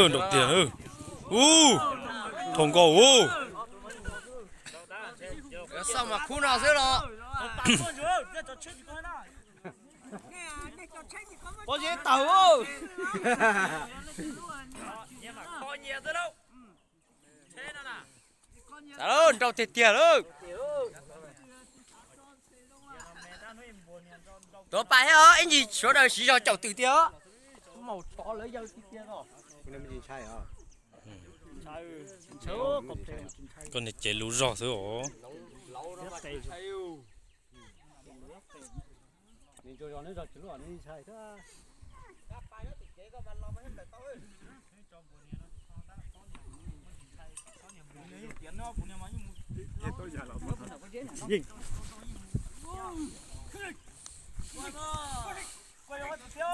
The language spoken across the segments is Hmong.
Nrau tiag na. Ub, thau nkauj ub. Xauj mas khub no xwb los. Pob zeb tawg. Nrau tiag tiag lawm. Tuav pais thiab os, ib ntsis sawv daws siv zog caum twm tiag os. Maum tov lawv yawg tiag tiag os. Koj niag cev lub zog xwb os.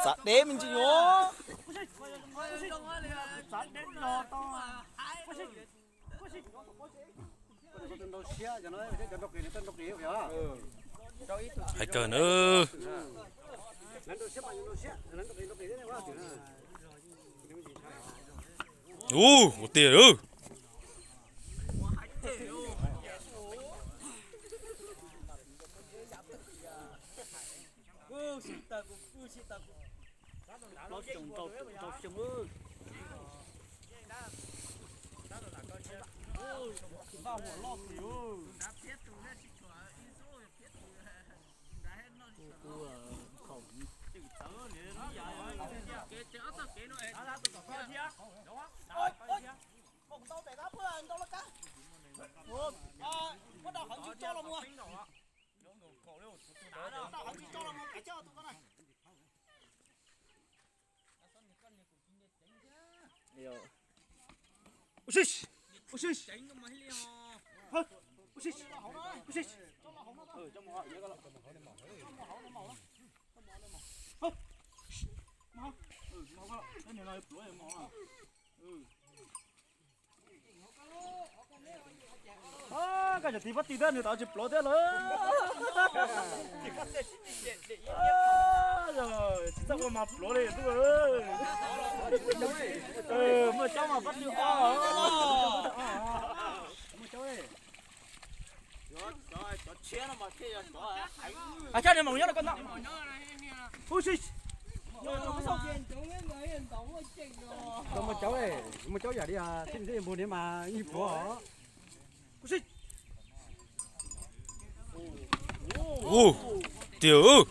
Txav deb me ntsis os. Hais kawg na. Ub, ua tiag. Koj cov tiv pob tw thiab nws tau tsis pluav thiab lawm. Tsis txaj ua mas pluav li tub. Muaj caub mas pob tw o. Hais cov niag maum nyob no koj no. Muaj caub, muaj caub yam li thiab thiab npug ni mas ib pluav os. Ub, tiag. Ub.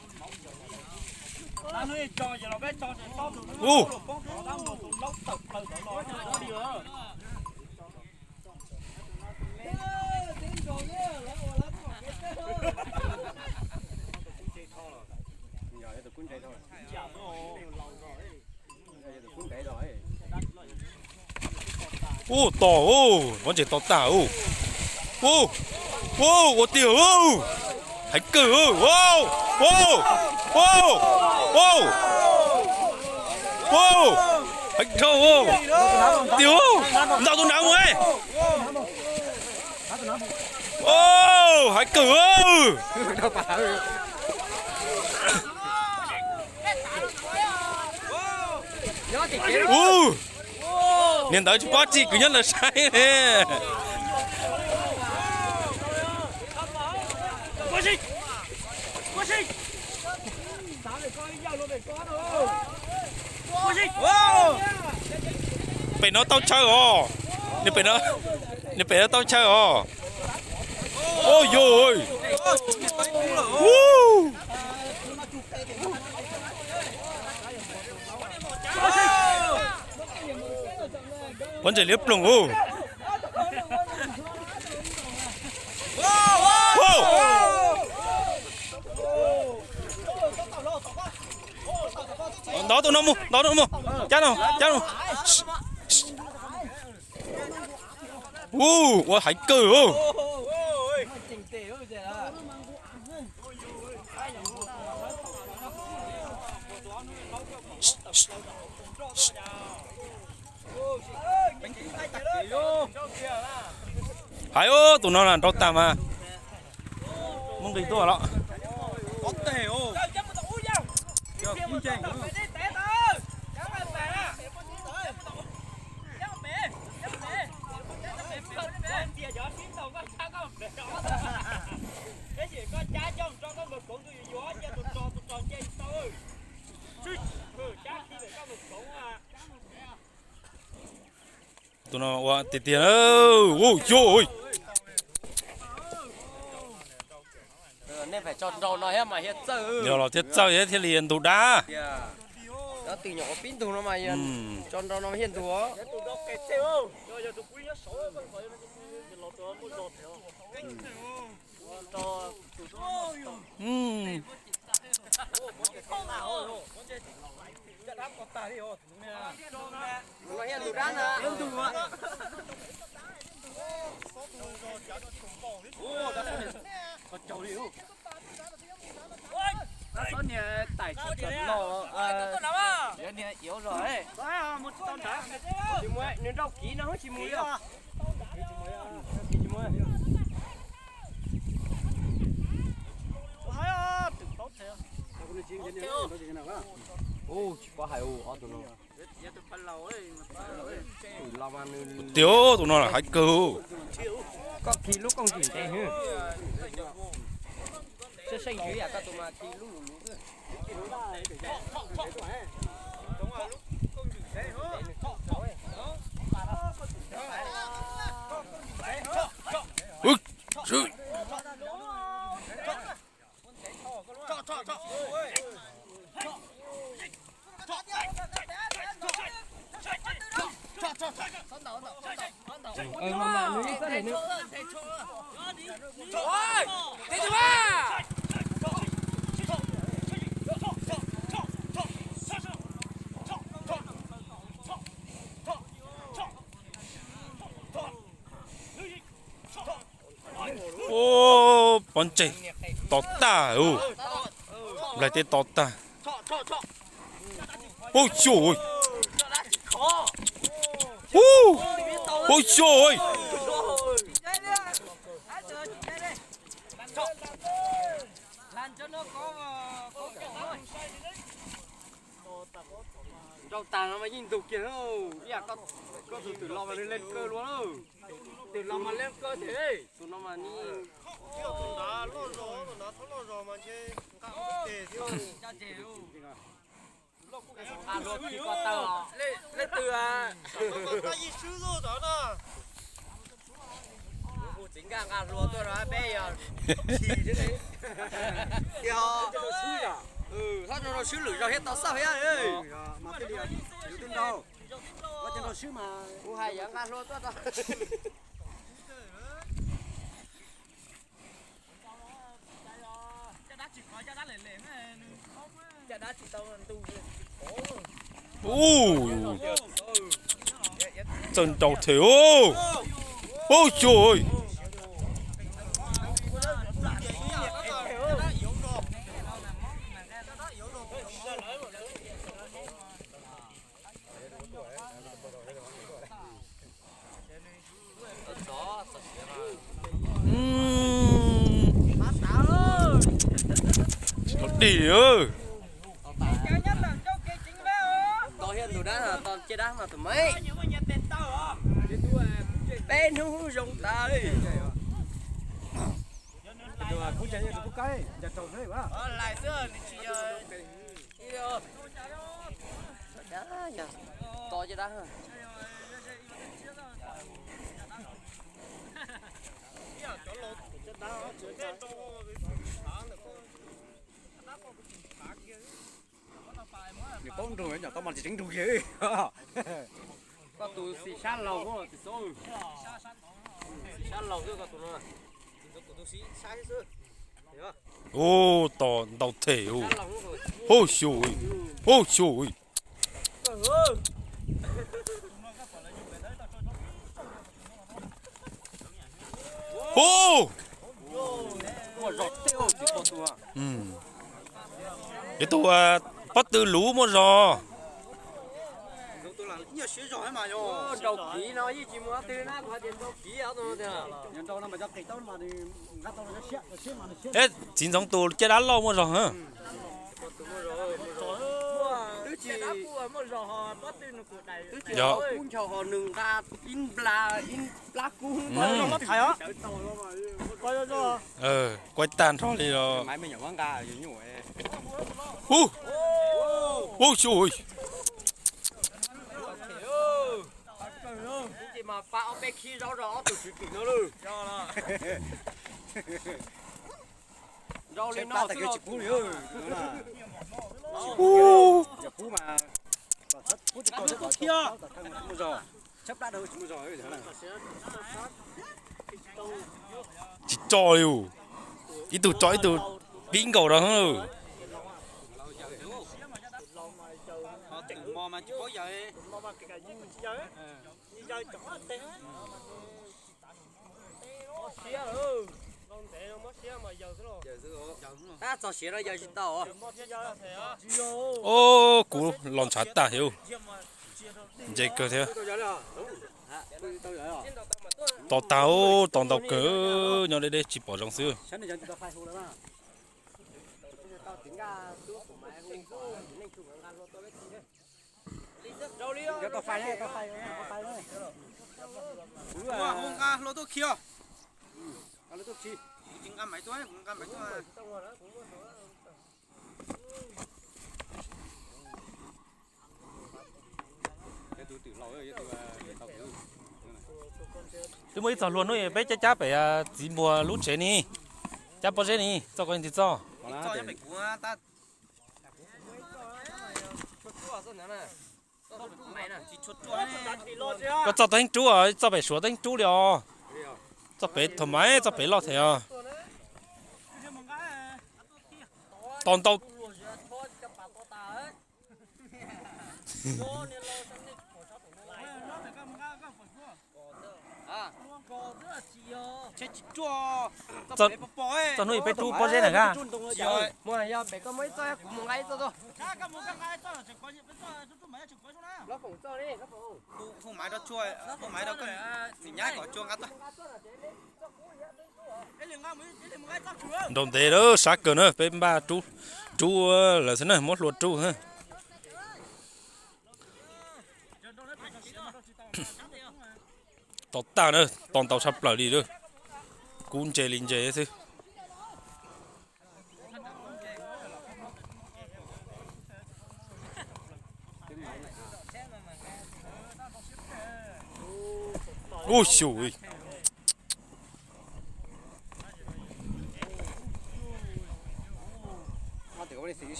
Ub, to ub, pob ntseg to tag ub. Ub, ub, ua tiag ub. Heev kawg ub. Ub, ub, ub, ub, heev dhau ub. Tiag ub, ntaus tus nav mus. Ub, heev kawg ub. Ub, niag ntawd tsis paub tsi, kwv nyob ntawd saib ne. Pem no tau chaw os. Nws pem no, nws pem no tau chaw os. Oj yog. Pob ntseg liab ploog ub. Ntov tus no mus, ntov tus no mus, cab no, cab no. Ub, ua heev kawg ub. Hais ub, tus no na nrau tag mas muaj nqis tuaj los. Ub, ub, ub. Tus no ua tiag tiag na. Ua xyov. Nej pais tso nrau no thiab mas thiaj txawj. Yog los thiaj txawj thiaj li ntug dab. Cov twm nyuam qhuav pib ntug no mas tso nrau no thiaj ntug os. Txhob niag taim tsis tawm los, niag yuav zog. Tsis mus, nws nrau kiv no tsis mus li. Tsis paub hais ob tug no. Tiag, tus no hais kawg. Koj khi lub kooj tsis ntev, seej seej ntsis yam koj tus mas khi lub lus lus xwb. Ub, pov ntseg to tag, nplaig teb to tag. Ub xyov, ub xyov. Nrau tag no mas yeej ntug kiag, ib yam koj tus twm los mas nws leej kaw luaj lawm. Twm los mas leej kaw thiab, tus no mas ni. Nqa hlua khi ko taw os. Leej twg? Tab yij swb tuaj tod na. Hu txiv nkaj nqa hlua tuaj rau peb yog tsis thiab. Thab rau swb lwm zaug thiab tau xauj thiab. Kuv hais yog nqa hlua tuaj rau. Ub, txawj nrau them. Ub xyov. Tsis tau dig. Tau thiab ntug dab, tau ciaj dab mas tus maiv. Peb hnub zoo tas li. To ciaj dab. Nws paub nrug, nyob tau mas tsis tseev nrug kiag. Koj tus xim sab laug, xim sab laug xwb koj tus no. Ub, to ntau them. Ub xyov, ub xyov. Ub, ib tug pob tw luv muaj zog. Txiv ntxoov tus ciaj dab loj muaj zog. Twb tsis, twb tsis kub nchaus ho nws nqa ib npla, ib plab kub. Kuaib tag nrho li os. Ub, ub xyov. Mas pab ob peb khib zaub rau ob tug tswv tim no lawm. Zaub li no xwb los tsis pub li. Tsis tso li. Ib tug tso ib tug pib nkaus rau. Tab txog siav no yawg tsis tau. Os, kuv los ntshav tag thiab. Ntse kawg thiab. Tos tag, tos ntau kawg, nyob deb deb tsis pom zoo xwb. Kuv nqa hlo tuaj khi os. Kuv tsis nqa maiv tuaj, kuv nqa maiv tuaj. Twb muaj ib txog hlua hnub peb cab cab pem txiv npua lub tsev ni, cab pob zeb ni, txoj koj ntsis txoj. Koj txoj tau heeb rub, txoj pem suav tau heeb rub li os. Txoj pem thaum maiv, txoj pem loj thiab os. Tos ntau. Txoj hnub peb rub pob zeb na. Nrau ntev lawm, sab kawg na, peb npaj rub, rub lawm xwb na, muab hlua rub xwb. Tos tag na, tos ntau tshaj plaws li lawm. Kub ntse li ntse xwb. Ub xyus.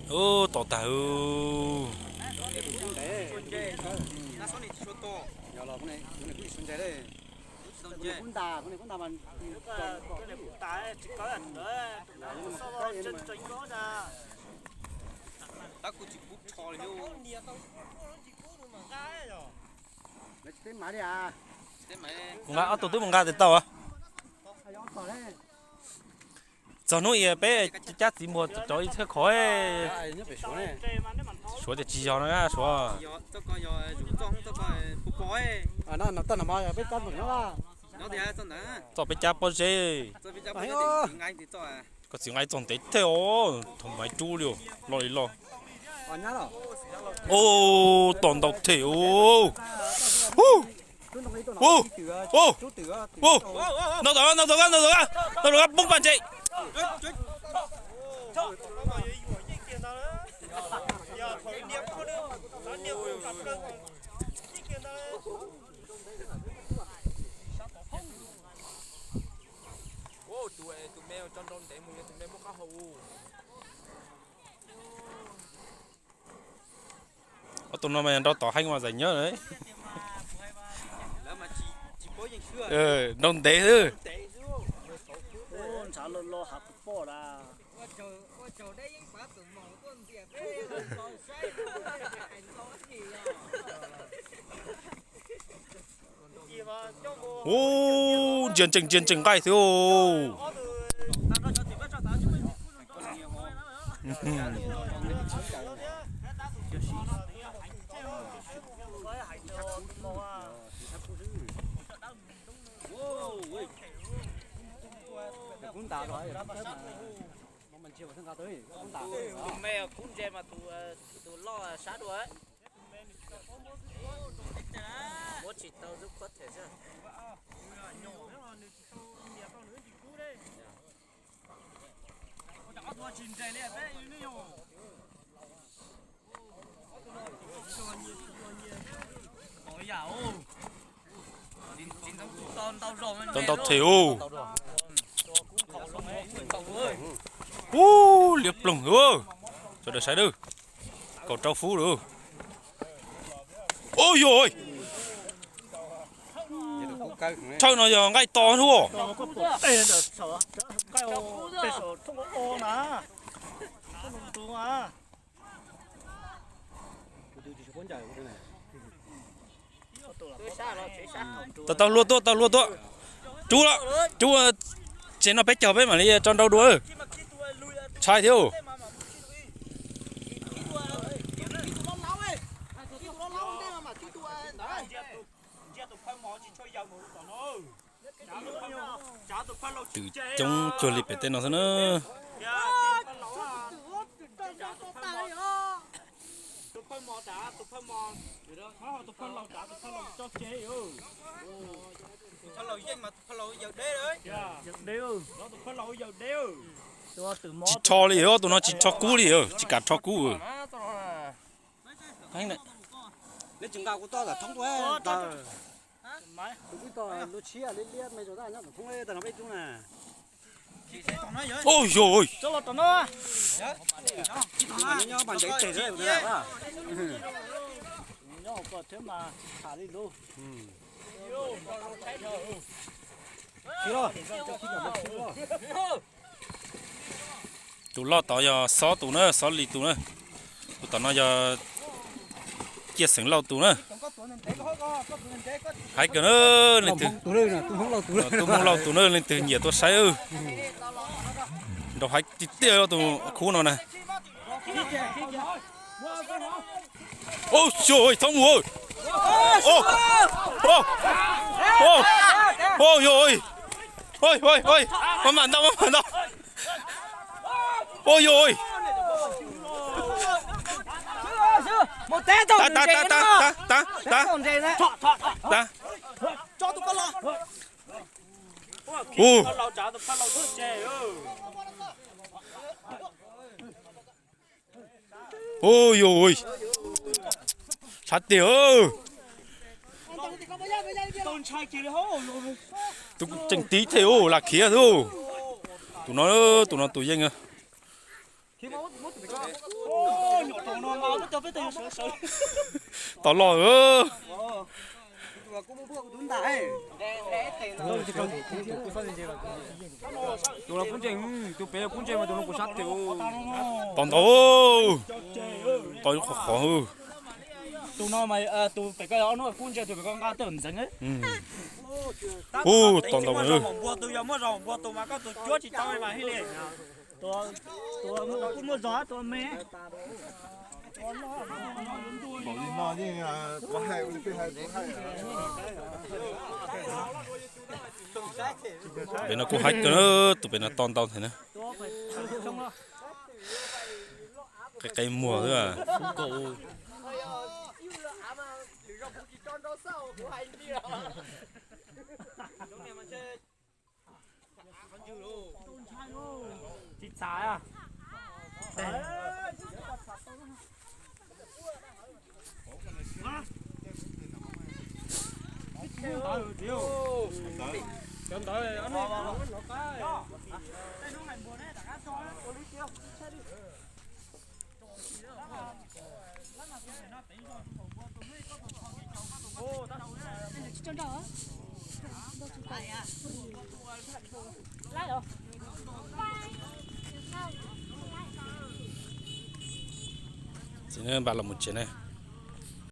Ub, tos tag. Kuv nqa ob tug twb mus nqa tes tau. Txog hnub i peb cab txiv npua rau ib thaj khov. Suav tias tsis yog no suav. Txoj peb cab pob zeb. Koj txiv nqa ib txoj ntev thiab os, thaum maiv rub li os, loj li loj. Ub, tos ntau thiab os. Ntau tom, ntau tom, ntau tom, ntau tom, poob paj ntse. Ob tug no mas yog nrau tom heev mas zais nyob. Nrau ntev xwb. Ub, ntsia ntsees ntsia ntsees nqaij xwb. Tus me kub ntse mas tus loj sab dua. Muab tsis tau zub khuab them xwb. Tsis nres li peb yog. Tau ntau thiab. Ub, liab ploog. Sawv daws saib lawm. Kaum rau fub lawm. Ub yuj, thawj no yog nqaij to ub. Tau tau hlua tuaj, tau hlua tuaj. Rub lawm, rub. Tsev no peb caug peb mam li tso nrau dua. Ntshai thiab. Twb coob cuag li pem tej no xwb na. Tsis rho li, tus no tsis rho kub li, tsis kam rho kub. Ub yuj, tus loj tod yog Xob tus na, Xob Lis tus na. Tus tom no yog Ciaj Xeem Lauj tus na. Hais kawg na, leej twg, tus Hmoob Lauj tus na, leej twg nyiam tuaj saib. Nrau hais tiag tiag tus khub no na. Ub yuj, thoob mus. Ub yuj, maj mam ntau, maj mam ntau. Ub yuj, tas tas tas tas tas. Ub yuj, sab tiag. Tus tseem tib thiab lam khiav xwb. Tus no, tus no tus yeej. Tau loj. Tus no kub ntse, tus pem kub ntse mas tus no kuj sab tiag. Tau ntau. Tau ib qho qhov. Tus no mas tus pem ko ob hnub kub ntse, tus pem ko nqa tej ntxeev. Ub, tau ntau. Npua tus yog muaj zog npua tus mas koj tus cuab tsis tau mas hij li. Tus kuj muaj zog tus me. Pem no kuj haib kawg na, tus pem no tau ntau thiab na. Qe qe muag xwb. Txiv npaj los mus tsev ne.